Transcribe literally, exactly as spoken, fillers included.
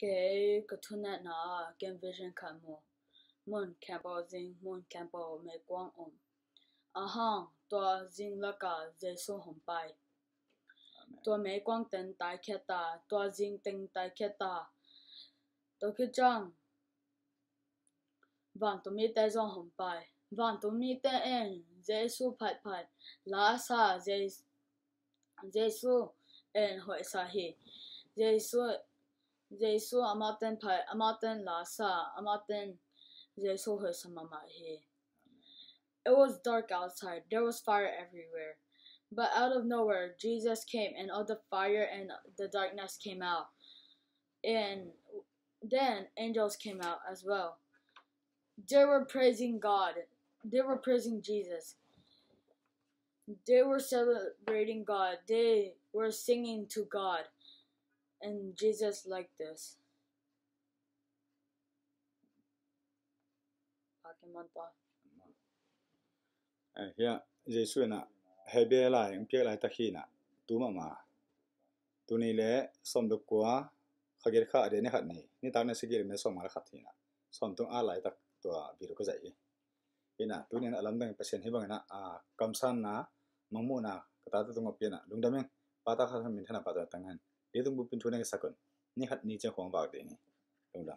Kei ka thunetna ah ken vision khat mu. Mun khempeuh zing, mun khempeuh meikuang om. Ahang tua zing lakah Jesu hong pai. Amen. Tua meikuang teng taikhia ta, tua zing teng taikhia ta. Tua khit ciang vantung mite zong hong pai. Vantung mite in Jesu phaiphaih la a sa, Jes-, Jesu in hoihsa hi. Jesu, Jesu amau ten phaih, amau ten la a sa, amau ten Jesu hoihsa mahmah hi. It was dark outside. There was fire everywhere. But out of nowhere, Jesus came, and all the fire and the darkness came out. And then angels came out as well. They were praising God. They were praising Jesus. They were celebrating God. They were singing to God. And Jesus liked this. Phakiman pa. Eh, hiah Jesu in ah hehpih lai hong piak laitak hi in ah, tu mahmah. Tuni le sawm le kua, kha giat kha a dia ni khat ni, nitak ni sagih le minit sawm nga le khat hi in ah, sawm tung a laitak tua video ka zaih hi. Hi in ah, tuni in ah a lamdang Pasian hih bangin ah, a, kamsanna, mangmuhna ka tate tungah pia in ah, lungdam ing. Pa, ta kha min thana pa ta tang hen. Leitung bup in thu na kisak un. Ni khat ni ciang khawng vak ding hi. Lungdam.